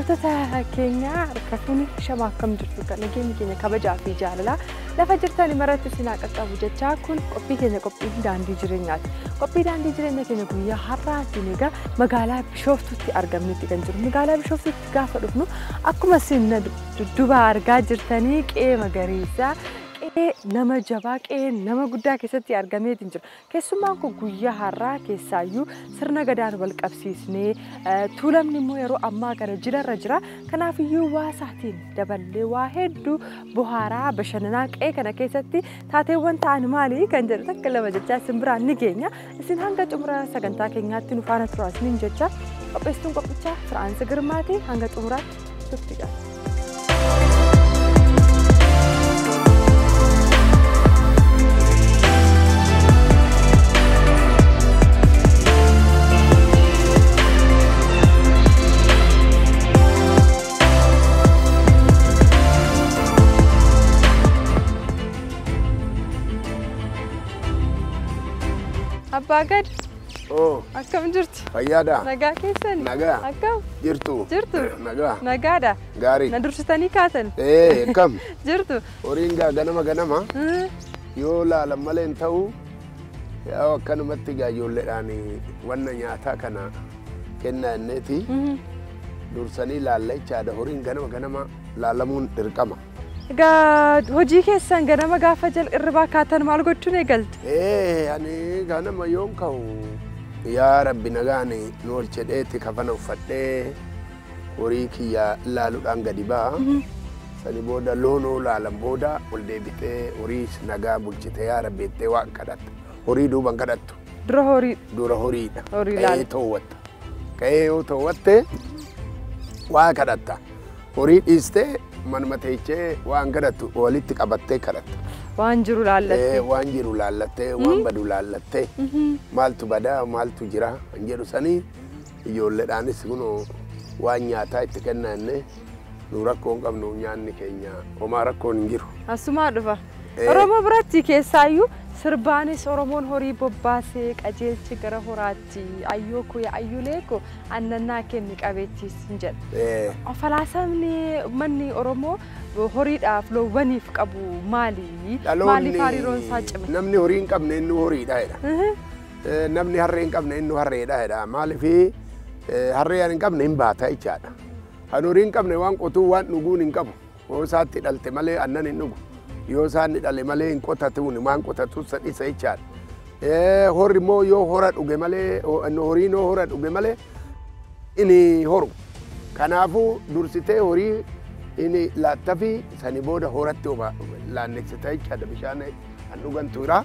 Daawwattoota keenya harka fuuni shama akkam jirtu kan nageenyi keenya kabajaa fi jaalala lafa jirtan maratti isin qaqqabu jechaa kun qophii keenya qophii daandii jireenyaati. Qophii daandii jireenya keenya guyyaa har'aatiin egaa magaalaa Bishooftuutti argamnetti kan jiru. Magaalaa Bishooftuutti gaafa dhufnu akkuma isin dudduuba argaa jirtanii qe'ee magariisa qe'ee nama jabaa qe'ee nama guddaa keessatti argameetiin jira. Keessumaan kun guyyaa har'aa keessaayyuu sirna gadaan wal qabsiisnee tuulamni immoo yeroo ammaa kana jilarra jira. Kanaafiyyuu waa isaatiin daballee waa hedduu bohaaraa bashannanaa qe'ee kana keessatti taateewwan ta'an maali kan jedhu takka lama jechaa isin biraan ni geenya. Isin hanga xumura sagantaa keenyaatti nu faana turaa isiniin jecha qopheessituun qophichaa Firaansi Girmaati hanga xumuraatti turtii qaba. Abbaa Gad. Oh. Akkam jirtu? Fayyaadha. Nagaa keessani? Nagaa. Akkam? Jirtu. Jirtu. Nagaa. Nagaadha. Gaarii. Na dursitanii kaatan? Akkam? Jirtu. Horiin gaa ganama ganama yoo laalan malee hin ta'u yaa akkanumatti gaa ijoolleedhaan wanna nyaataa kana kennaa inneeti dursanii laalla jechaadha. Horiin ganama ganama laalamuun dirqama. Egaa hojii keessan ganama gaafa jalqirribaa kaatan maal gochuun eegaltu? Ani ganama yoon ka'u yaa Rabbi nagaan nu olchedheetti kafana uffadhee horii kiyya laaluudhaan gadi ba'a. Sani booda loonoo laalan booda ol deebitee horii nagaa bulchite yaa Rabbi jettee waan kadhatta. Horii duuban kadhattu. Dura horii. Dura horiidha. Horii Ka'ee laala. toowwatta. Ka'ee yoo toowwatte waa kadhatta. Horii dhiistee manuma teechee waan kadhattu walitti qabattee kadhatta. Waan jiru laallattee. Waan jiru laallattee, waan badu laallattee, maaltu badaa, maaltu jira kan jedhu sanii ijoolleedhaanis kunoo waan nyaataa itti kennaa jennee nu rakkoo hin qabnu nyaanni keenya homaa rakkoon hin jiru. Asumaa dhufa. Oromoo biratti keessaayyuu sirbaanis Oromoon horii bobbaasee qajeelchi gara horaatti ayyoo koo ayyulee koo annannaa kenni qabeettiis hin jedha. Falaasamni uummanni Oromoo horiidhaaf loowwaniif qabu maali? Maaliif hariiroon isaa cime? Namni horii hin qabne inni horiidha jedha. Namni harree hin qabne inni harreedha jedha. Maaliif harree hin qabne hin baata jechaadha. Kan horii hin qabne waan qotuu waan dhuguun hin qabu. Yoo isaatti dhalte malee aannan hin dhugu. Yoo isaan dhale malee hin qotatuun waan qotatu sadhisa jechaadha. Horri immoo yoo hora dhuge malee horiin yoo hora dhuge malee inni horu. Kanaafuu dursitee horii inni laattafii sani booda horatti laannessita jechaadha bishaan kan dhugantu jira.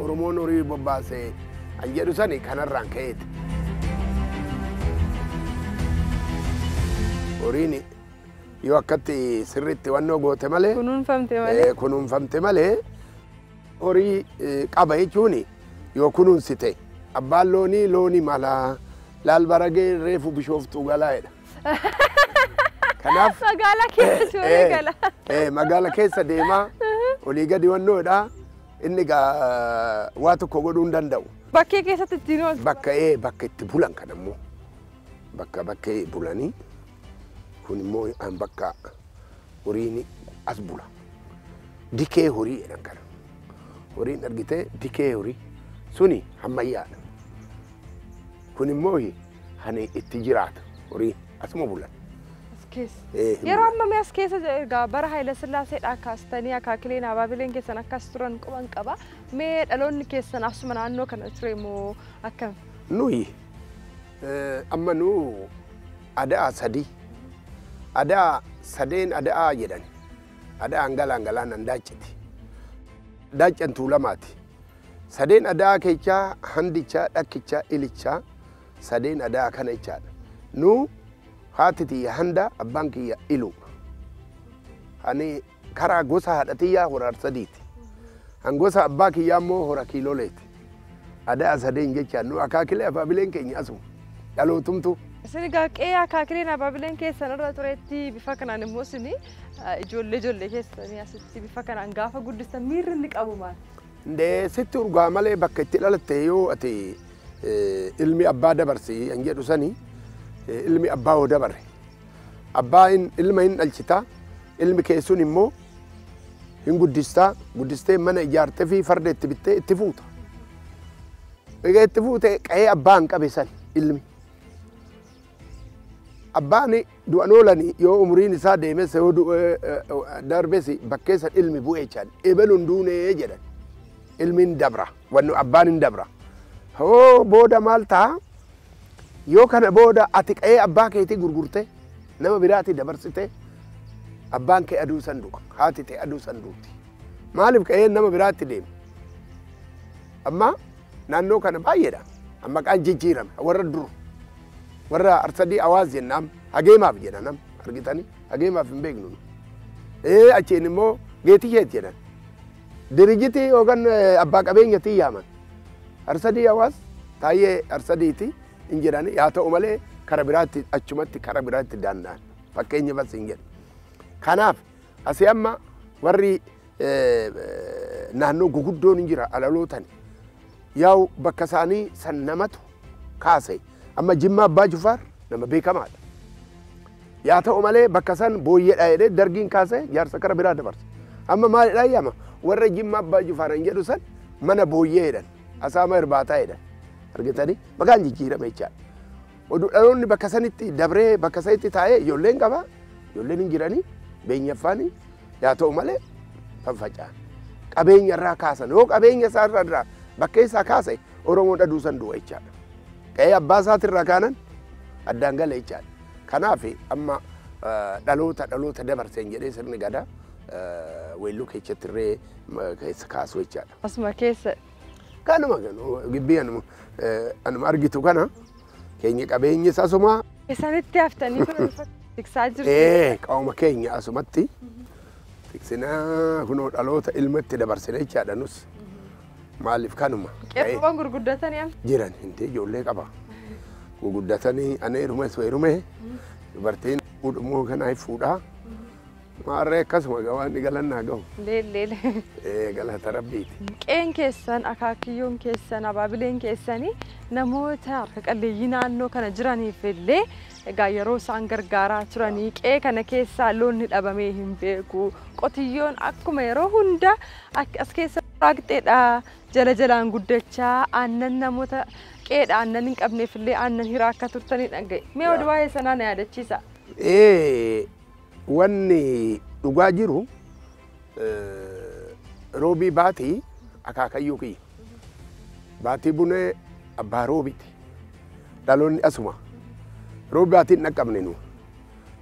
Oromoon horii bobbaase kan jedhu sani kanarraan ka'eeti. Horiin yoo akkatti sirriitti wannoo goote malee Kunuunfamte malee. Kunuunfamte malee horii qaba jechuun yoo kunuunsite abbaan loonii loonii mala laal baragee reefu Bishooftuu galaa jedha. Kanaaf magaalaa keessa jooree gala. Magaala keessa deemaa olii gadi wannoodha inni gaa waa tokko godhuu hin danda'u. Bakkee keessatti ittiin ooltu. Bakka bakka itti bulan kan ammoo bakka bakkee bulanii. Kun immoo bakka horiin as bula. Dikee horii jedhan kana. Horiin argitee dikee horii suni ammayyaadha. Kun immoo hani itti jiraata horiin asuma bulan. As keessa. Yeroo ammamii as keessa egaa bara Haayila Sillaaseedhaa kaastanii akaakileen abaabileen keessan akkas turan quban qaba. Mee dhaloonni keessan asuma naannoo kana ture moo akkam? Nuyi amma nu adaa sadii. Adaa sadeen adaa jedhan. Adaa galaan galaan an daacciti. Daaccan tuulamaati. Sadeen adaa keechaa handichaa dhakkichaa ilichaa sadeen adaa kana jechaadha. Nu haati tiyya handa abbaan kiyya ilu. Ani karaa gosa haadha tiyyaa hora sadiiti. An gosa abbaa kiyyaa immoo hora kiiloleeti. Adaa sadeen jechaa nu akaakilee abaabileen keenya asuma dhalootumtu. Isin egaa qe'ee akaakileen abaabileen keessan irra turetti bifa kanaan immoo isin ijoollee ijoollee keessanii asitti bifa kanaan gaafa guddistan miirri inni qabu maal? Ndee sitti urgaa malee bakka itti dhalatte yoo ati ilmi abbaa dabarsi kan jedhu sani ilmi abbaa hoo dabarre. Abbaa ilma hin dhalchitaa, ilmi keessuun immoo hin guddistaa, guddistee mana ijaartee fi farda itti bittee itti fuuta. Egaa itti fuute qa'ee abbaa hin qabe san ilmi. Abbaan du'an oolanii yoo umuriin isaa deemes yoo darbes bakkee san ilmi bu'ee jechaan ebaluun duunee jedhan. Ilmi hin dabra, wanni abbaan hin dabra. Hoo booda maal ta'a? Yoo kana booda ati qa'ee abbaa keetii gurgurte nama biraatti dabarsite abbaan kee aduu san du'a, haati ta'e aduu san duuti. Maaliif qa'een nama biraatti deema? Amma naannoo kana baay'eedha. Amma maqaan jijjiirame warra dur warra Arsadii Awaaz jennaam hageemaaf jedhanam argitanii hageemaaf hin beeknu. Achiin immoo Geetisheet jedhan. Dirijitii yookaan abbaa qabeenyatii yaaman. Arsadii Awaaz Taayyee Arsadiiti hin jedhani yaa ta'u malee kara biraatti achumatti kara biraatti daanda'an fakkeenya bas hin jedhu. Kanaaf asii amma warri naannoo guguddoon hin jira alalootan yaa'u bakka isaanii san namatu kaase. Amma Jimma Abbaa Jifaar nama beekamaadha. Yaa ta'u malee bakka san booyyeedha jedhee dargiin kaase jaarsa kara biraa dabarse. Amma maalidhaa yaama warra Jimma Abbaa Jifaar hin jedhu san mana booyyee jedhan asaama irbaataa jedhan argitanii maqaan jijjiirame jechaadha. Oduu dhaloonni bakka sanitti dabree bakka sanitti taa'ee ijoolleen qaba ijoolleen hin jiranii beenyaffaanii yaa ta'u malee faffaca'an. Qabeenya irraa kaasan yoo qabeenya isaa irraa bakka isaa kaase Oromoon aduu san du'a jechaadha. Qe'ee abbaa isaatirraa kaanan addaan gala jechaadha. Kanaaf amma dhaloota dhaloota dabarseen jedhee sirni gadaa weelluu keessatti irree keessa kaasu jechaadha. Asuma keessa. Kanuma gibbii anuma argitu kana keenya qabeenyi asuma. Isaanitti haftanii kun tiksaa jirtu. Qaama keenya asumatti tiksinaa kunoo dhaloota ilmatti dabarsine jechaadha nus. Maaliif kanuma. Qeerroowwan gurguddatanii amma? Jiran hintee ijoollee qaba. Gurguddatanii ani heerumes heerume dubartiin fuudhumoo kanaa fuudhaa. Maarree akkasuma waan galannaa gahu. Leellee. Galata rabbiiti. Qeen keessan, akaakiyyoon keessan, abaabileen keessanii namoota harka qalleeyyii naannoo kana jiraniif illee egaa yeroo isaan gargaaraa turanii qe'ee kana keessaa loonni dhabamee hin beeku. Qotiyyoon akkuma yeroo hunda as keessa raaqxeedha jala jalaan guddachaa aannan namoota qe'eedha aannan hin qabneef illee aannan hiraa akka turtanii dhaga'e. Mee oduu waa'ee sanaa na yaadachiisa. Wanni dhugaa jiru roobii baatii akaakayyuu kiyya. Baatii bunee abbaa roobiiti. Dhaloonni asuma. Roobii baatiin dhaqqabne nu.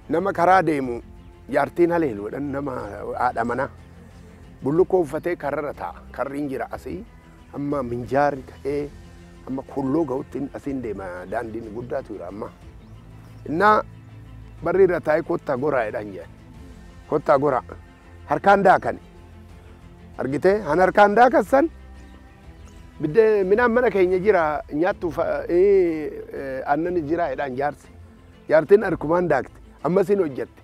Nama karaa deemu jaartiin haleelu jedhan nama haadha manaa. Bullukkoo uffatee karrarra taa'a. Karri hin jira asii. Amma minjaarri ka'ee amma kulloo ga'utti asiin deema daandiin guddaatu jira amma. Innaa barri irra taa'ee kottaa goraa jedhan jedhan. Kottaa goraa. Harkaan daakani. Argitee han harkaan daakan san biddee midhaan mana keenya jira nyaattuuf aannan jira jedhan jaarsi. Jaartiin harkumaan daakte ammas hin hojjette.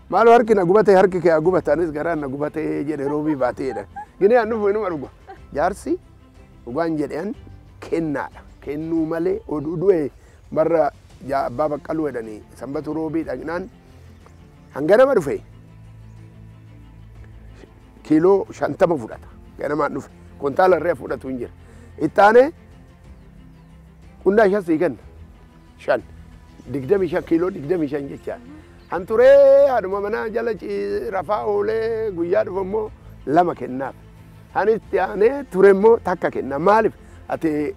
Maaloo harki na gubate harki kee gubate anis garaan na gubate jedhe roobii baatee jedhan. Ginee an dhufu inuma dhuga. Jaarsi dhugaan jedhan kennaadha. Kennuu malee oduu du'e barra abbaa baqqaluu jedhanii sanbatu roobii dhaqnaan hanganama dhufe kiiloo 50 fudhata. Ganamaan dhufe kontaala irree fudhatu hin jira. Ittaanee qunnaa 5 sii kenna. 5 25 kiiloo 25 jechaadha. Hanturee haadhuma manaa jala rafaa oolee guyyaa dhufu immoo 2 kennaaf. Hanitti aanee ture immoo 1 kenna. Maaliif ati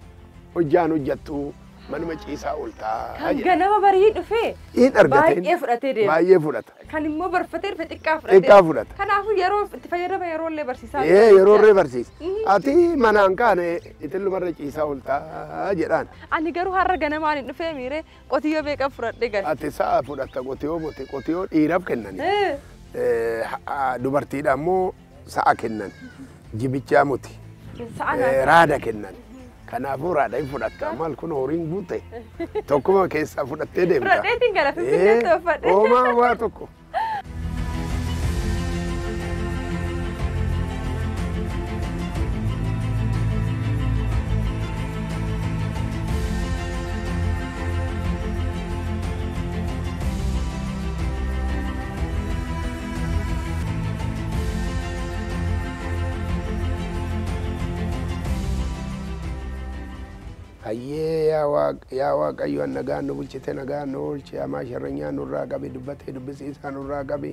hojjaan hojjattu manuma ciisaa ooltaa. Kan ganama barii dhufee hin argateen baay'ee fudhatee deema. Baay'ee fudhata. Kan immoo barfatee dhufe xiqqaa fudhatee. Xiqqaa fudhata. Kanaafuu yeroo itti fayyadama yeroo illee barsiisaa. Yeroo illee barsiisa. Ati manaan kaane itillumarra ciisaa ooltaa jedhaan. Ani garuu har'a ganamaan hin dhufee miiree qotiyyoo meeqa fudhadhee gale. Ati sa'a fudhatta qotiyoo miti qotiyoo dhiiraaf kennani. Dubartiidha immoo sa'a kennan. Jibichaa miti. Raada kennan. Kanaafuu raada hin fudhatta. Maal kun horiin guute tokkuma keessaa fudhattee deemta. Fudhadheetiin gara Finfinneetti uffadhe. Hoomaa waa tokko. Hayyee yaa Waaqayyo nagaan nu bulchite nagaan nu oolche hamaa sharranyaa nurraa qabi dubbatee dubbisiisaa nurraa qabi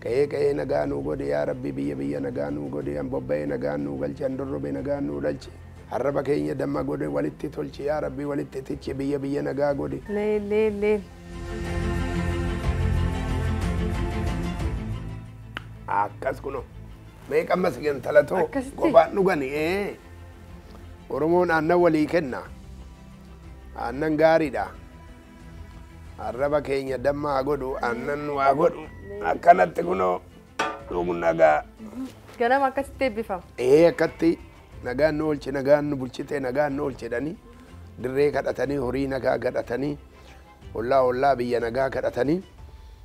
qe'ee qe'ee nagaa nu godhe yaa Rabbi biyya biyya nagaa nu godhe an bobba'ee nagaan nu galche an dorrobe nagaan nu dhalche arraba keenya damma godhe walitti tolche yaa Rabbi walitti tiche biyya biyya nagaa godhe. Leel leel leel. Akkas kunoo meeqa ammas gantalatoo kophaan dhugani Oromoon aannan walii kenna. Aannan gaariidha. Arraba keenya damma haa godhu aannan waa godhu akkanatti kunoo dhugnu nagaa. Ganama akkasitti eebbifama. Akkatti nagaan nu oolche nagaan nu bulchite nagaan nu oolche jedhanii dirree kadhatanii horii nagaa kadhatanii ollaa ollaa biyya nagaa kadhatanii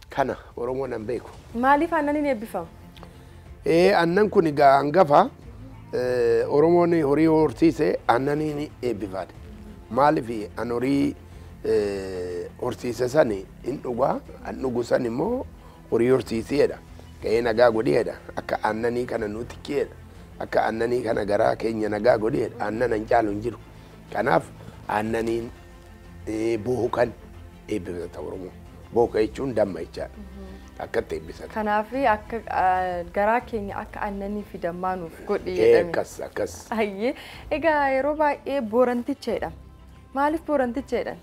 kana Oromoon hin beeku. Maaliif aannan hin eebbifamu? Aannan kun egaa hangafa Oromoon horii horsiise aannaniin eebbifate. Maaliif an horii horsiise sani hin dhugaa an dhugu san immoo horii horsiiseedha. Qe'ee nagaa godheedha. Akka aannanii kana nu tikkeedha. Akka aannanii kana garaa keenya nagaa godheedha. Aannan hin caalu hin jiru. Kanaaf aannaniin bookan eebbifata Oromoo. Booka jechuun damma jechaadha. Akkatti eebbisata. Kanaaf akka garaa keenya akka aannanii fi dammaa nuuf godhe jedhame. Akkas akkas. Ayyee egaa yeroo baay'ee booranticha jedhama. Maaliif booranticha jedhan?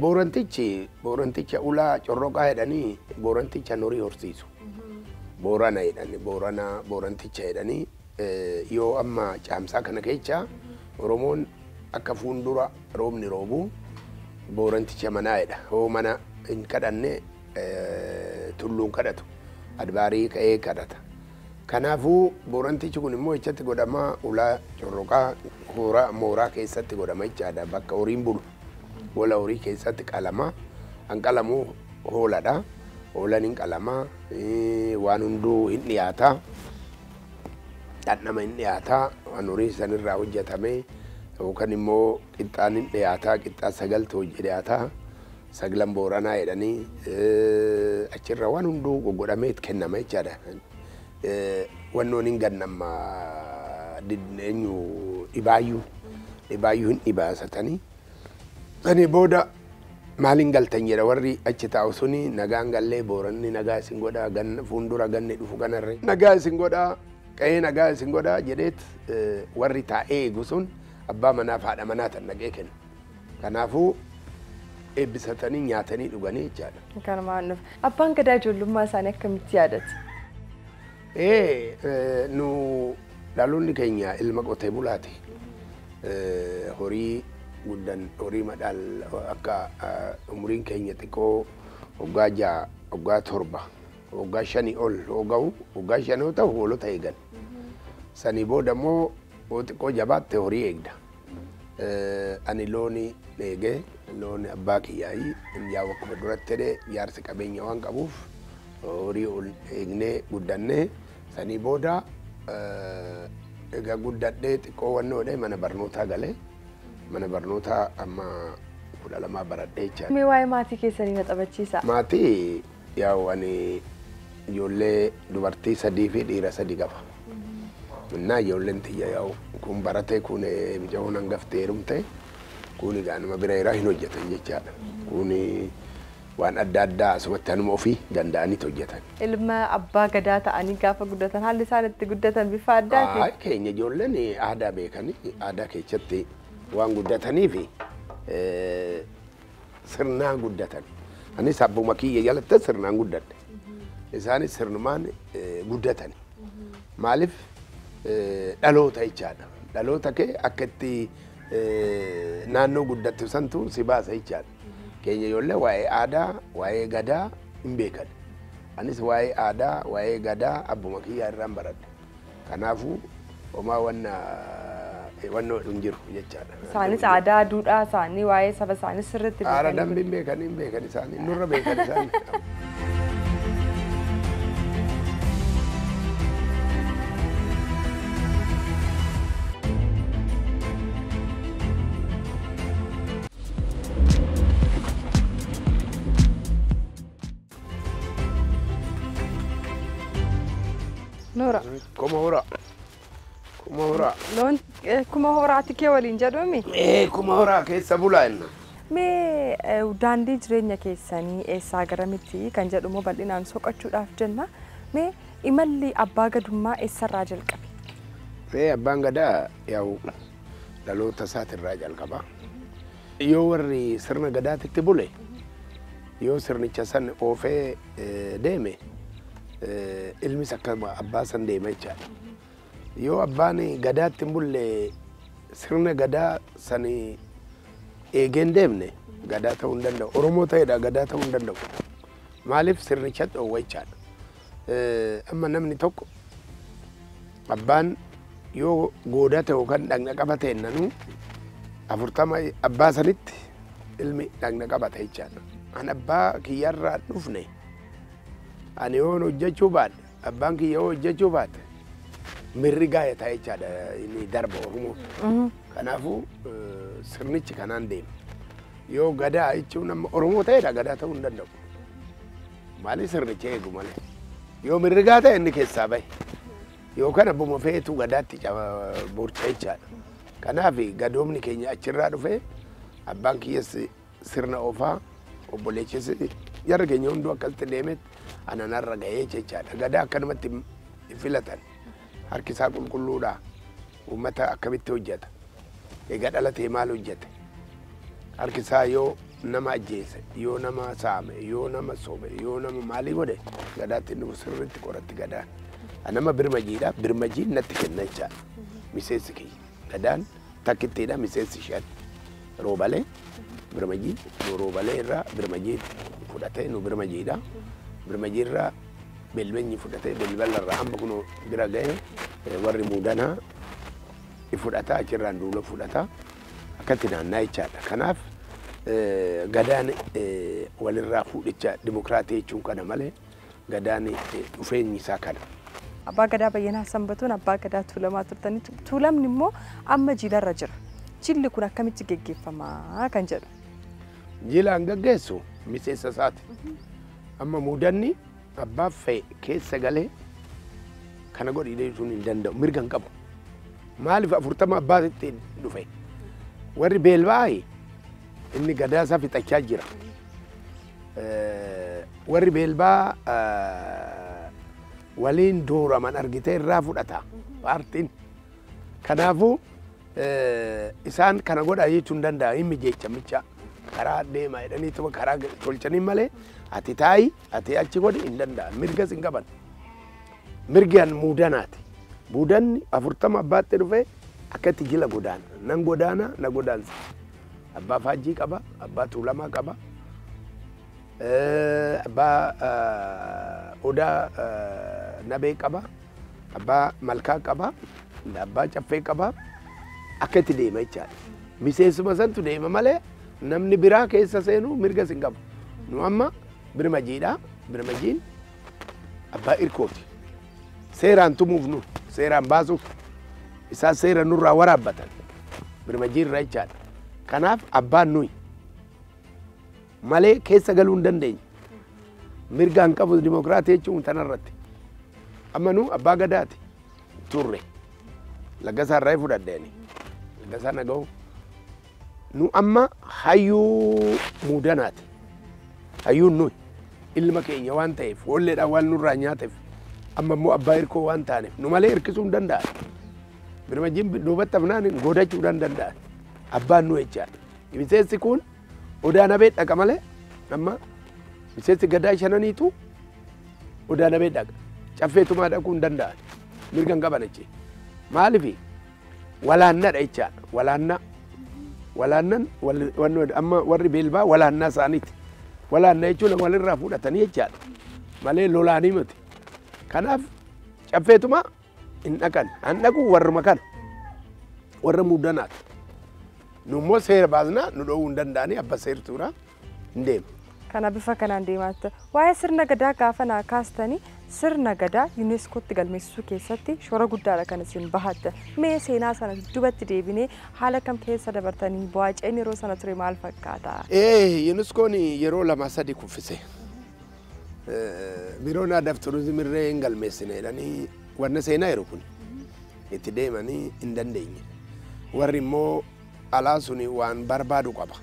Boorantichi booranticha ulaa corroqaa jedhanii booranticha horii horsiisu. Boorana jedhani boorana booranticha jedhanii yoo amma caamsaa kana keessa Oromoon akka fuuldura roobni roobu booranticha manaa jedha. Hoo mana hin kadhanne tulluun kadhatu adbaarii ka'ee kadhata. Kanaafuu boorantichi kun immoo echatti godhama ulaa corroqaa mooraa keessatti godhama jechaadha bakka horiin bulu. Gola horii keessatti qalama. An qalamu hooladha. Hoolaan hin qalama. Waan hunduu hin dhiyaata. Dhandhama hin dhiyaata. Waan horii sanirraa hojjetame yookaan immoo qixxaan hin dhiyaata. Qixxaa sagaltu hojii dhiyaata. Sagalan booranaa jedhanii achirra waan hunduu goggodhamee kennama jechaadha. Wannoon hin gannamma eenyu dhibaayyuu dhibaayyuu hin dhibaasatanii. Sanii booda maaliin galtan jedha warri achi taa'u suni nagaan gallee booranni nagaa isin godhaa fuuldura ganni dhufu kanarree nagaa isin godhaa qe'ee nagaa isin godhaa jedheet warri taa'ee eegu sun abbaa manaaf haadha manaa tan dhaqee kenna. Kanaafuu eebbisatanii nyaatanii dhuganii jechaadha. Kanumaan dhufa. Abbaan gadaa ijoollummaa isaanii akkamitti yaadatu? Nu dhaloonni keenya ilma qotee bulaati. Horii guddan horii madhaal akka umuriin keenya xiqqoo waggaa 6 waggaa 7 waggaa 5 ol yoo ga'u waggaa 5 yoo ta'u hoolota eegan. Sanii booda immoo yoo xiqqoo jabaatte horii eegda. Ani looni eegee looni abbaa kiyyaayii yaa akkuma duratti jedhee jaarsi qabeenya waan qabuuf horii ol eegnee guddannee sanii booda egaa guddadhee xiqqoo wannoodhee mana barnootaa galee mana barnootaa amma 12 baradhee jechaadha. Mee waa'ee maatii keessanii na taphachiisaa? Maatii yaa'u ani ijoollee dubartii 3 fi dhiira 3 qaba. Innaa ijoolleen tiyya yaa'u kun baratee kun mucayoon hangaftee heerumte kun egaa nama bira irraa hin hojjetan jechaadha. Kun waan adda addaa asumatti hanuma ofii danda'aniit hojjetan. Ilma abbaa gadaa ta'anii gaafa guddatan haalli isaan itti guddatan bifa addaatiin. Keenya ijoolleen aadaa beekanii aadaa keessatti waan guddataniif sirnaan guddatan. Anis abbuma kiyya jalatti sirnaan guddadhe. Isaanis sirnumaan guddatan. Maaliif dhaloota jechaadha. Dhaloota kee akka itti naannoo guddattu santu si baasa jechaadha. Keenya ijoollee waa'ee aadaa, waa'ee gadaa hin beekan. Anis waa'ee aadaa, waa'ee gadaa abbuma kiyyaa irraan baradhe. Kanaafuu homaa wannoo hin jiru jechaadha. Isaanis aadaa, duudhaa isaanii, waa'ee saba isaanii sirriitti beekan. Aara dambi hin beekan, hin beekan isaanii, nurra beekan isaanii. Nora. Kuma hora. Kuma horaa. Loon kuma horaati kee waliin jedhumi? Kuma horaa keessa bulaa inna. Mee daandii jireenya keessanii eessaa garamitti kan jedhu immoo bal'inaan soqachuudhaaf jenna. Mee imalli abbaa gadummaa eessarraa jalqabe? Abbaan gadaa yaa'u dhaloota isaatirraa jalqaba. Yoo warri sirna gadaatitti bule yoo sirnicha san oofee deeme ilmis akka abbaa san deema jechaadha. Yoo abbaan gadaatti hin bulle sirna gadaa san eegeen deemne gadaa ta'uu hin danda'u. Oromoo ta'edha gadaa ta'uu hin danda'u. Maaliif sirnicha dhoowwa jechaadha. Amma namni tokko abbaan yoo goodaa ta'e yookaan dhaqna qaba ta'e nanuu 40 abbaa sanitti ilmi dhaqna qaba ta'e jechaadha. An abbaa kiyyarraa dhufne ani yoon hojjechuu baadhe abbaan kiyya yoo hojjechuu baate mirri gaa'e ta'e jechaadha inni darba Oromoo. Kanaafuu sirnichi kanaan deema. Yoo gadaa jechuun amma Oromoo ta'edha gadaa ta'uu hin danda'u. Maaliif sirnicha eegu malee? Yoo mirrigaa ta'e inni keessaa bahe. Yookaan abbuma feetu gadaatti borca jechaadha. Kanaaf gadoomni keenya achirraa dhufee abbaan kiyyas sirna oofaa obboleessis jarri keenya hunduu akkasitti deemetti ananarra gahee jechaadha. Gadaa akkanumatti hin filatan. Harki isaa qulqulluudha. Uummata akkamitti hojjeta? Egaa dhalatee maal hojjete? Harki isaa yoo nama ajjeese, yoo nama saame, yoo nama sobe, yoo nama maalii godhe gadaatti inni sirriitti qoratti gadaan. Nama birmajiidha. Birmajiin natti kenna jechaadha. Miseensi kiyya. Gadaan takkittiidha miseensi 5. Roobalee birmajii roobalee irraa birmajii fudhatee nu birmajiidha. Birmajii irraa belbenyi fudhatee belbala irraa amma kun bira ga'e warri muudanaa fudhata achirraan duula fudhata akkatti naannaa jechaadha. Kanaaf gadaan walirraa fuudhicha dimokiraatii jechuun kana malee gadaan dhufeenyi isaa kana. Abbaa Gadaa Bayyanaa Sanbatuun abbaa gadaa Tuulamaa turtanii Tuulamni immoo amma jilarra jira. Jilli kun akkamitti geggeeffamaa kan jedhu? Jilaan geggeessu miseensa isaati. Amma muudanni abbaa fe'e keessa galee kana godhi jechuun hin danda'u mirga hin qabu. Maaliif 40 abbaatitti dhufe? Warri beelbaayi inni gadaa isaa fixachaa jira. Warri beelbaa waliin dooraman argitee irraa fudhata paartiin. Kanaafuu isaan kana godha jechuun hin danda'u hin mijeecha micha karaa deema jedhaniituma karaa tolchanii malee ati taa'i ati achi godhi hin danda'an mirgas hin qaban. Mirgi an muudanaati. Muudanni 40 abbaatti dhufee akkatti jila godaana. Nan godaana na godaansa. Abbaa Faajjii qaba, abbaa Tuulamaa qaba, abbaa Odaa Nabee qaba, abbaa Malkaa qaba, abbaa Caffee qaba. Akkatti deema jechaadha. Miseensuma santu deema malee namni biraa keessa seenuu mirgas hin qabu. Nu amma birmajiidha. Birmajiin abbaa irkooti. Seeraan tumuuf nu seeraan baasuuf isaan seera nurraa waraabbatan birmajiirra jechaadha. Kanaaf abbaan nuyi malee keessa galuu hin dandeenye. Mirga hin qabu dimokiraatii jechuun tanarratti. Amma nu abbaa gadaati turre. Laggasaa irraa fudhadheeni. Laggasaa naga'u. Nu amma hayyuu muudanaati. Hayyuun nuyi ilma keenya waan ta'eef walleedhaan waan nurraa nyaateef amma immoo abbaa hirkoo waan taaneef nu malee hirkisuu hin danda'an. Birmajiin duubatti hafnaan godachuu hin danda'an. Abbaan nu jechaadha. Miseensi kun Odaa Nabee dhaqa malee amma miseensi gadaa shananiitu Odaa Nabee dhaqa. Caffeetumaa dhaquu hin danda'an. Mirga hin qaban jechuudha. Maaliif walaannadha jechaadha. Walaannaa. Walaannan amma warri beelbaa walaannaa isaaniiti. Walaannaa jechuun walirraa fudhatanii jechaadha. Malee lolaanii miti. Kanaaf caffeetumaa hin dhaqan. An dhaqu warruma kana. Warra muudanaati. Nu immoo seera baasnaa nu dhoowwuu hin danda'anii abba seertuudha hin deemu. Kana bifa kanaan deemaa jirta. Waa'ee sirna gadaa gaafa naa kaastanii sirna gadaa yuuneeskootti galmeessisuu keessatti shoora guddaadha kan isin bahatta. Mee seenaa sana dudduubatti deebinee haala kam keessa dabartanii bu'aa ce'in yeroo sana ture maal fakkaata? Yuuneskoon yeroo 2 3 kuffise. Biiroon aadaa fi turizimii irree hin galmeessine jedhanii wanna seenaa yeroo kun. Itti deemanii hin dandeenye. Warri immoo alaa suni waan barbaadu qaba.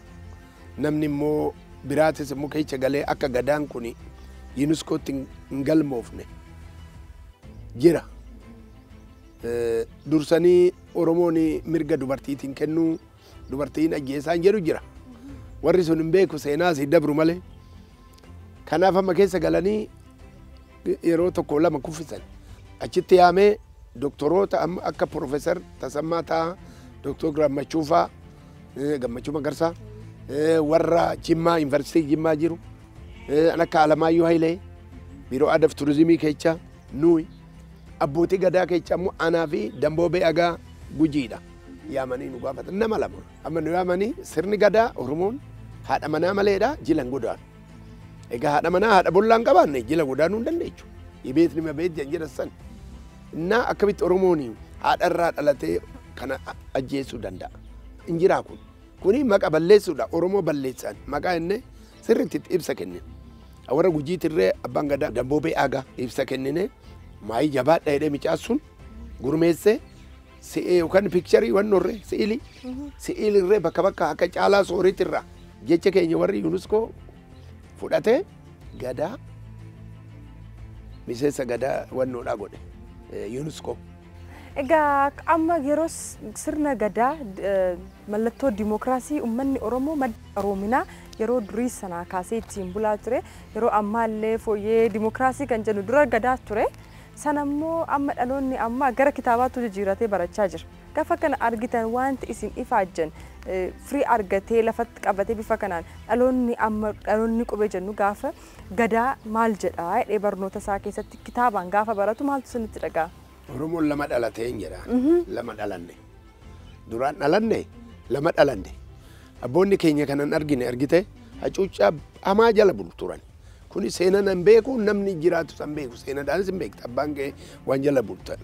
Namni immoo biraatis immoo keessa galee akka gadaan kun UNESCOtti hin galmoofne jira. Dursanii Oromoon mirga dubartiitiin kennuu, dubartiin ajjeesaan jedhu jira. Warri sun hin beeku, seenaas hin dabru malee. Kanaaf amma keessa galanii yeroo tokko lama kuffisan. Achitti yaamee doktoroota amma akka Profeesar Tasammaa Ta'aa, Doktor Gammachuu fa'aa, Gammachuu Magarsaa, warra Jimmaa, Yuunivarsiitii Jimmaa jiru, akka Alamaayyoo Hayilee, Biiroo Aadaa fi Turizimii keessa nuyi, abbootii gadaa keessa immoo anaa fi Damboobee Agaa Gujiidha. Yaamanii nu gaafatan nama lama. Amma nu yaamanii sirni gadaa Oromoon haadha manaa maleedha jila hin godaanu. Egaa haadha manaa haadha bollaan qabaanne jila godaanuu hin dandeechu. Ibeetni mabeet jan jedhan san. Innaa akkamitti Oromoon haadha irraa dhalatee kana ajjeesuu danda'a? Hin jiraa kun. Kuni maqa balleessuudha. Oromoo balleessan maqaa inni sirriitti ibsa kenne. Warra Gujiitirree abbaan gadaa Damboobee Agaa ibsa kennine, maayii jabaadha jedhee micaan sun gurmeessee si'ee yookaan picture wannoorree si'ilii si'ilirree bakka bakka akka caalaa sooriitirraa jecha keenya warri UNESCO fudhatee gadaa miseensa gadaa wannoodhaa godhe UNESCO. Egaa amma yeroo sirna gadaa mallattoo dimookiraasii uummanni Oromoo madda qaroominaa yeroo durii sanaa kaasee ittiin bulaa ture, yeroo ammaallee fooyyee dimookiraasii kan jennu dura gadaa ture. Sana immoo amma dhaloonni amma gara kitaabaatti jijjiiratee barachaa jira. Gaafa kana argitan wanti isin ifaajjan firii argatee lafatti qabatee bifa kanaan dhaloonni amma dhaloonni qubee jennu gaafa gadaa maal jedhaa jedhee barnoota isaa keessatti kitaabaan gaafa baratu maaltu isinitti dhaga'a? Oromoon lama dhalatee hin jedha. Lama dhalanne. Duraan dhalanne, lama dhalanne. Abboonni keenya kanan argine argite hacuuccaa hamaa jala bulu turan. Kuni seenaan hin beeku, namni jiraatu san beeku, seenaadhaanis hin beektu abbaan kee waan jala bultan.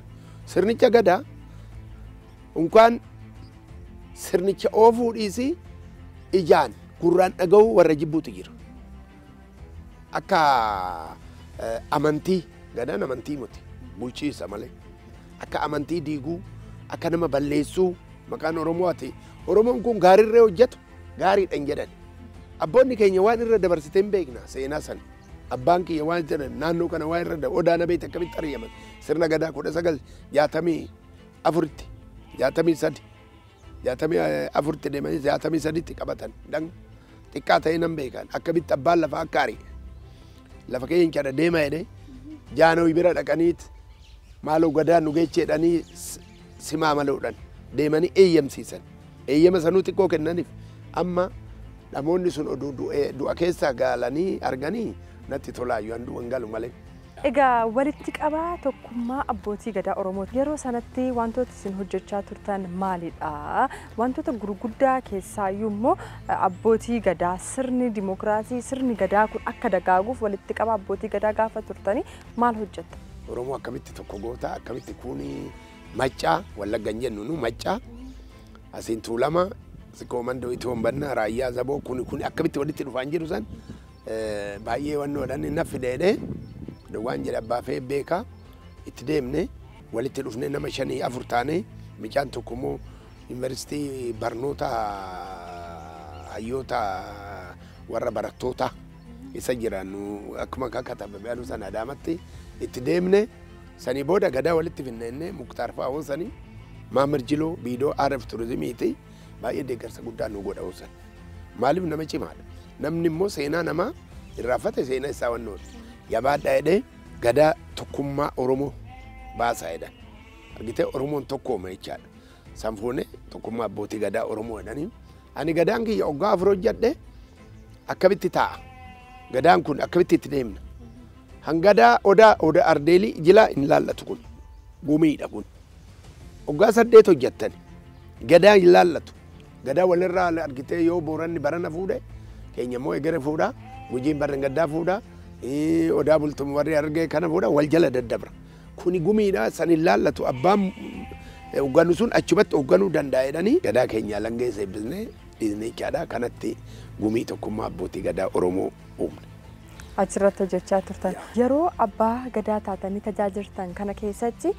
Sirnicha gadaa unkaan sirnicha oofuu dhiisii ijaan gurraan dhaga'uu warra jibbuutu jira. Akka amantii gadaan amantii miti, bulchiisa malee. Akka amantii diiguu, akka nama balleessuu maqaan Oromoo ati Oromoon kun gaariirree hojjetu gaariidha hin jedhan. Abboonni keenya waan irra dabarsitee hin beekna seenaa sana. Abbaan kiyya waan jedhan naannoo kana waan irra odaa na beekte akkamitti ari'aman sirna gadaa 1964tti, 63, 64tti deemanii 63tti qabatan dan xiqqaa ta'ee nan beekan akkamitti abbaan lafa akka ari'e. Lafa keenya cada deema jedhee jaanoo bira dhaqaniit maaloo gadaa nu geecheedhanii simaa maloodhaan deemanii eeyyamsiisan. Eeyyama sanuu xiqqoo kennaniif amma namoonni sun oduu du'a keessaa gaalanii arganii natti tolaayyuu an du'an galu malee. Egaa walitti qabaa tokkummaa abbootii gadaa Oromoo yeroo sanatti wantoota isin hojjechaa turtan maalidha? Wantoota gurguddaa keessaayyuu immoo abbootii gadaa sirni dimookiraasii sirni gadaa kun akka dagaaguuf walitti qabaa abbootii gadaa gaafa turtanii maal hojjetta? Oromoo akkamitti tokko goota, akkamitti kuni Maccaa, Wallagga hin jennu nu Maccaa, asiin Tuulama, Sikoo Mandoo, Itoo Bannaa, Raayyaa Zaboo kuni kuni akkamitti walitti dhufaan jiru san baay'ee wannoodhaan na fideedhe waan jedhe abbaa fee beekaa itti deemne walitti dhufne nama shanii afur taane micaan tokko immoo yuunivarsiitii barnoota hayyoota warra barattoota isa jira nu akkuma kakatame aduu sana Adaamatti itti deemne. Sanii booda gadaa walitti finneenne Muktaar fa'aa sanii Maamir Jiloo biidoo RF turizimiiti baay'ee deeggarsa guddaa nu godha san. Maaliif nama cimaadha. Namni immoo seenaa namaa irraanfate seenaa isaa wannoodha. Jabaadhaa jedhee gadaa tokkummaa Oromoo baasaa jedhan. Argitee Oromoon tokkooma jechaadha. San fuunee tokkummaa abbootii gadaa Oromoo jedhanii. Ani gadaan kiyya waggaa 4 hojjedhe akkamitti taa'a? Gadaan kun akkamitti itti deemna? Hangadaa odaa odaa ardeelii jilaa hin laallatu kun. Gumiidha kun. Waggaa 8 hojjettani. Gadaa hin laallatu. Gadaa walirraa argitee yoo Booranni barana fuudhe keenya immoo egere fuudha, Gujiin barra gaddaa fuudha, odaa bultumu warri argee kana fuudha, wal jala daddabra. Kuni gumiidha san hin laallatu abbaan hogganu sun achumatti hogganuu danda'a jedhanii gadaa keenya langee seebbisnee dhiisnee jechaadha. Kanatti gumii tokkummaa abbootii gadaa Oromoo uumne. Achirratti hojjechaa turtan. Yeroo abbaa gadaa taatanii tajaajiltan kana keessatti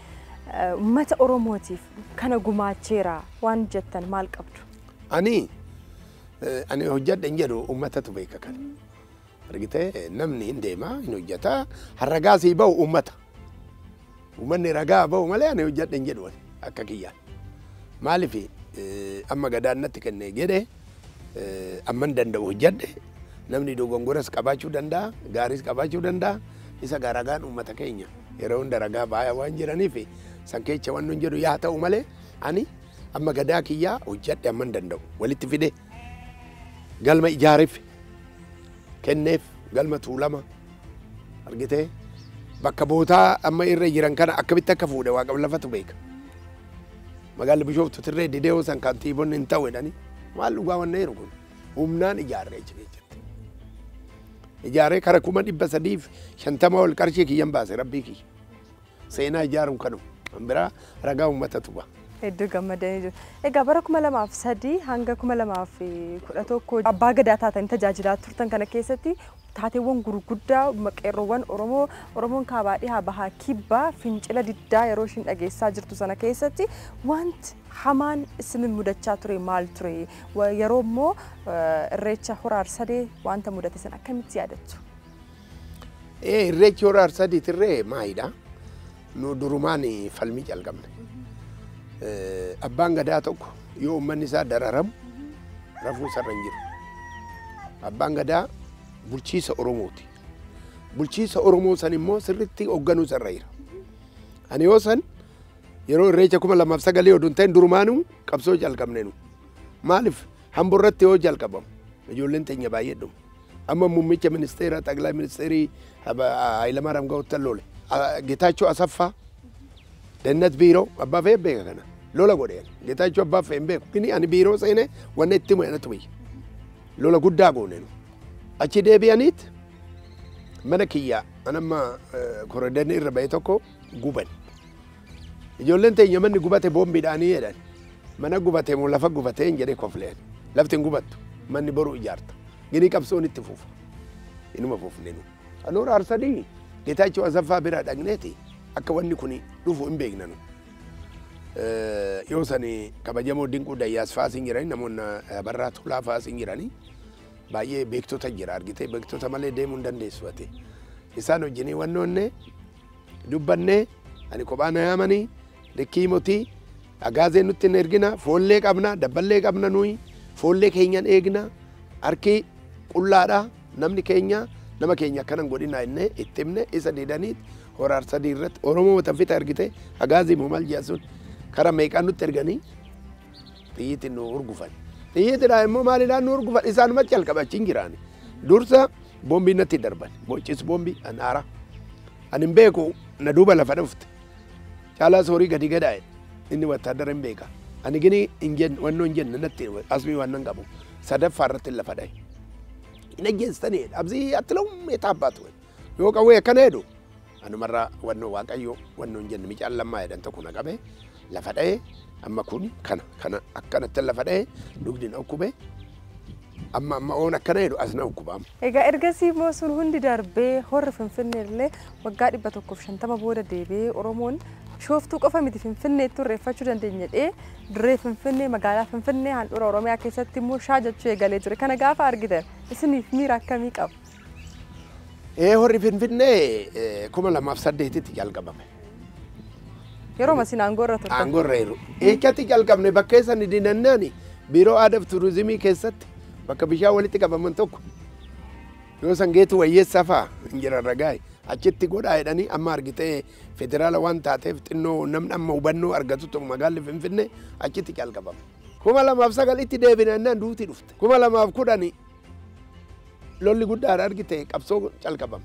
Uummata Oromootiif kana gumaacheera waan jettan maal qabdu? Ani hojjedhe hin jedhu, uummatatu beeka kana. Argitee, namni hin deema, hin hojjeta, ragaa sii bahu uummata. Uummanni ragaa bahu malee ani hojjedhe hin jedhu akka kiyyaan. Maaliif amma gadaan natti kenne jedhe amman danda'u hojjedhe. Namni dogongoras qabaachuu danda'a, gaariis qabaachuu danda'a. Isa gaa ragaan uummata keenya yeroo hunda ragaa baay'ee waan jiraniif san keessa waan nun jedhu yaa ta'u malee, ani amma gadaa kiyyaa hojjedhe amman danda'u walitti fide, galma ijaareef kenneef, galma Tuulama argitee, bakka bootaa amma irra jiran kana akkamitti akka fuudhe Waaqa lafatu beeka. Magaalli Bishooftu tirree didee san kantiibonni hin ta'u jedhanii, maal dhugaa wanna jiru kun humnaan ijaarree achi keessatti. Ijaaree kara 350,000 ol qarshii kiyyan baase, rabbii kiyya. Seenaa ijaaruun kanuma. Kan biraa ragaa uummatatu ba'a. Hedduu gammadanii jiru. Egaa bara 2003 hanga 2011 abbaa gadaa taatanii tajaajilaa turtan kana keessatti taateewwan gurguddaa qeerroowwan Oromoo, Oromoon kaabaa dhihaa, bahaa kibbaa fincila diddaa yeroo ishiin dhageessaa jirtu sana keessatti wanti hamaan isin mudachaa ture maal ture? Yeroo immoo Irreecha Hora Arsadee wanta mudate sana akkamitti yaadattu? Irreechi Hora Arsadeetirree maalidha? Nu durumaan falmii calqabne. Abbaan gadaa tokko yoo uummanni isaa dararamu rafuu isarra hin jiru. Abbaan gadaa bulchiisa Oromooti. Bulchiisa Oromoo san immoo sirriitti hoogganuu isarra jira. Ani yoo san yeroo Irreecha 2009 oduu hin ta'in durumaanuu qabsoo jalqabne nu. Maaliif Hamboo irratti yoo jalqabamu ijoolleen teenya baay'ee dhumu. Amma muummicha ministeera xaqilaa ministeerii Hayilamaariyaam Gaa'uttan lole. Getaachoo Asaffaa Dannat biiroo abbaa fe'ee beeka kana. Lola godheen. Getaachoo abbaa fe'ee hin beeku. Inni ani biiroo seenee wanna itti himu anatu biyya. Lola guddaa goone nu. Achi deebi'aniit mana kiyyaa an amma koriidarri irra ba'e tokko guban. Ijoolleen teenya manni gubate boombiidhaanii jedhan. Mana gubate moo lafa gubate hin jedhee kofleen. Lafti hin gubattu. Manni boru ijaarta. Gini qabsoon itti fufa. Inuma fufne nu. Hora Arsadii Getaachoo Asaffaa bira dhaqneeti akka wanni kun dhufu hin beekna nu. Yoo sani kabajamoo Dinquu Dayyaas fa'aas hin jirani, namoonni Barraa Tolaa fa'aas hin jirani, baay'ee beektota jira, argitee, beektota malee deemuu hin dandeessu ati. Isaan wajjinii wannoonne dubbannee, ani kophaa na yaamanii, likkii motii agaazee nutti hin ergina, foollee qabna, dabballee qabna, nuyi foollee keenyan eegna, harki qullaadha, namni keenya nama keenya akkanan godhina jennee itti himne. Isa didaniit Hora Arsadii irratti Oromoo tanfita argite agaazii moo maal jedhan sun kara meeqaan nutti erganii xiyyiitiin nu urgufan. Xiyyiitidhaan immoo maalidhaan nu urgufan? Isaanumatti jalqaba achi hin jiraani. Dursa boombii natti darban, bocis boombii an aara. Ani hin beeku, na duuba lafa dhufte. Caalaa Soorii gadi gadaa'e, inni wattaadara hin beeka. Ani gini hin jenne, wannoo hin jenne, natti asmii waan nan qabu. Sadaffaa irratti lafa dhahe. Hin ajjeestanii abzii atti የታባቱ yoo qawwee akkana jedhu anumarraa wannoo Waaqayyo wannoo hin jenne, micaan lammaa jedhan tokko na qabe, lafa dha'e. Amma kun kana kana akkanatti lafa dha'e, dugdi na dhukkube, amma amma oon akkana jedhu as na dhukkuba amma. Egaa ergasii immoo sun hundi darbee horri Finfinnee illee waggaa 150 booda deebi'ee Oromoon Bishooftuu qofa miti, Finfinneetti irreeffachuu dandeenya jedhee dirree Finfinnee, magaalaa Finfinnee handhuura Oromiyaa keessatti immoo shaa jechuu eegalee ture. Kana gaafa argitan isiniif miira akkamii qaba? Horri Finfinnee 2008tti jalqabame. Yeroo isin aangoo irra turtan. Aangoo irra jiru. Eechatti jalqabne? Bakka isaan dinannaani biiroo aadaa fi turizimii keessatti bakka bishaan walitti qabaman tokko yoo san Geetu Wayyeessaa fa'a hin jiran ragaa'e achitti godhaa jedhanii. Amma argitee federaala waan taateef xinnoo namni amma hubannoo argatu tokko magaalli Finfinnee achitti jalqabame. 2009tti deebinannaan duuti dhufte. 2010 lolli guddaadha argite, qabsoo calqabame.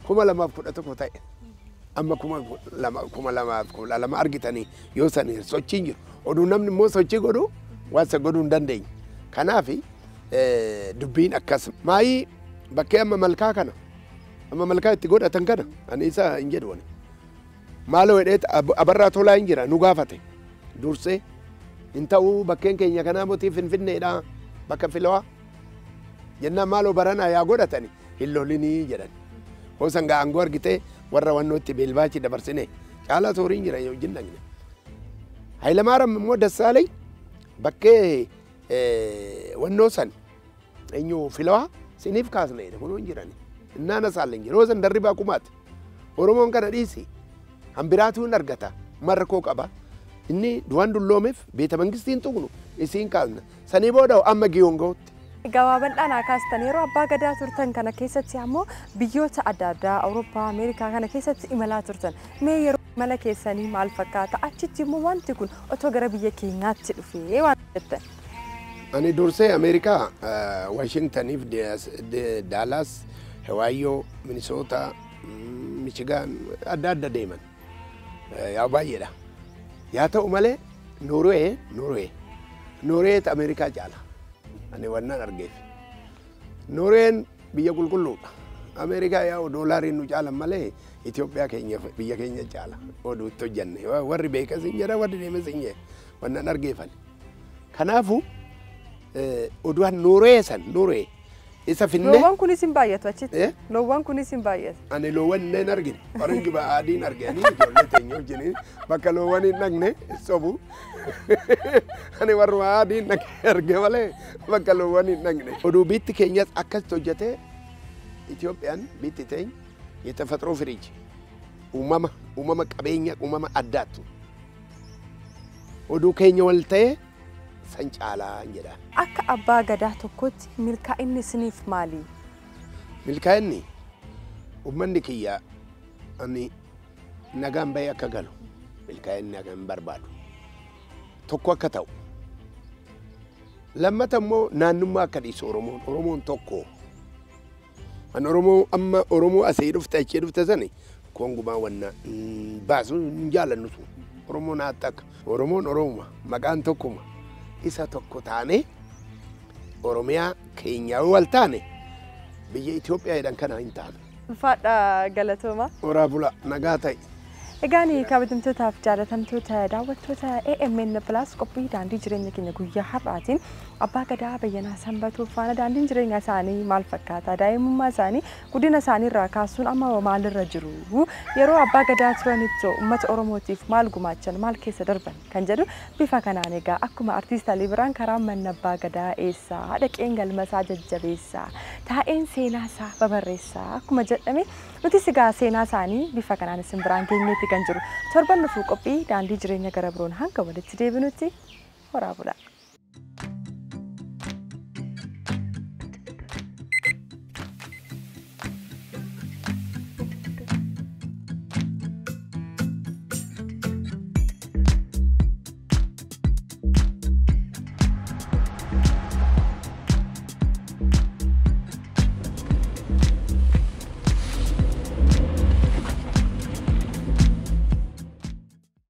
2011 ta'e. Amma 2012 argitanii yoo san sochiin jiru. Oduu namni immoo sochii godhu waan isa godhuu hin dandeenye. Kanaaf dubbiin akkas. Maayii bakkee amma malkaa kana, amma malkaa itti godhatan kana, ani isa hin jedhu ani. Maaloo jedhee Abarraa Tolaa hin jira, nu gaafate. Dursee hin ta'uu, bakkeen keenya kanaa mootii Finfinneedha bakka filawaa. Jennaan maaloo baranaa yaa godhatani hin lolinii jedhan. Hoosan gaa aangoo argitee warra wannootti beelbaachi dabarsine Caalaa horiin jira wajjin dhaqne. Hayilamaariyaam immoo Dassaalany bakkee wannoo san eenyu filawaa siniif kaasna jedhe kunoo hin jirani. Innaana saalleen yeroo san darribaa kumaati. Oromoon kana dhiisi hambiraatuu hin argata marra koo qaba. Inni du'aan dulloomeef beeta mangistiin tuqnu isiin kaasna. Sanii booda amma giyoon ga'utti. Gabaabal'aan haa kaastan yeroo abbaa gadaa turtan kana keessatti ammoo biyyoota adda addaa Awurooppaa, Ameerikaa kana keessatti imalaa turtan. Mee yeroo imala keessanii maal fakkaata? Achitti immoo wanti kun otoo gara biyya keenyaatti dhufee waan jettan. Ani dursee Ameerikaa Waashingtaniif Daalaas, Hawaayyoo, Minisoota, Michigaan adda adda deeman. Yaa baay'eedha. Yaa ta'u malee Noorwee Noorwee Noorweet Ameerikaa caala. Ani wannan argeef. Noorween biyya qulqulluudha. Ameerikaa yaa doolaariin nu caalan malee Itoophiyaa keenya biyya keenya caala. Oduu itti hojjenne warri beekas hin jedha warri deemes hin jedha wannan argeefan. Kanaafuu oduun Noorwee san Noorwee isa finnee. Loowwan kunis hin baay'atu achitti. Loowwan kunis hin baay'atu. Ani loowwan illee argine. Faranji adiin arganii ijoollee teenya wajjin bakka loowwan hin dhaqne sobu. Ani warra adiin arge malee bakka loowwan hin dhaqne. Oduu biitti keenyas akkasitti hojjetee Itoophiyaan biitti teenya የተፈጥሮ ፍሪጅ uumama uumama qabeenya uumama addaattu. Oduu keenya wal ta'ee san caalaa jedha. Akka abbaa gadaa tokkotti milkaa'inni isiniif maali? Milkaa'inni uummanni kiyya ani nagaan bahee akka galu milkaa'inni akka hin barbaadu. Tokko akka ta'u. Lammata immoo naannummaa akka dhiisu Oromoon Oromoon tokko. An Oromoo amma Oromoo asii dhufte achii dhufte sani kongumaa wanna baasu hin jaalannu sun. Oromoon haa takka. Oromoon Oromuma maqaan tokkuma. Isa tokko taane Oromiyaa keenyaa wal taane biyya Itoophiyaa jedhan kana hin taane. Ulfaadha galatooma. Horaa bula nagaa ta'e. Egaan kabajamtootaaf jaalatamtoota daawwattoota AMN Plus qophii daandii jireenya keenya guyyaa har'aatiin abbaa gadaa Bayyanaa Sanbatuu faana daandiin jireenya isaanii maal fakkaata? Daa'imummaa isaanii guddina isaanii irraa kaasuun amma maalirra jiru? Yeroo abbaa gadaa turanitti uummata Oromootiif maal gumaachan maal keessa darban kan jedhu bifa kanaan egaa akkuma artiist Alii Birraan karaa mana abbaa gadaa eessaa dhaqeen galmasaa jajjabeessaa taa'een seenaasaa babarreessaa akkuma jedhame nutis egaa seenaa isaanii bifa kanaan isin biraan geenyeetti kan jiru. Torban dhufuu qophii daandii jireenya gara biroon hanga walitti deebinutti horaa bulaa.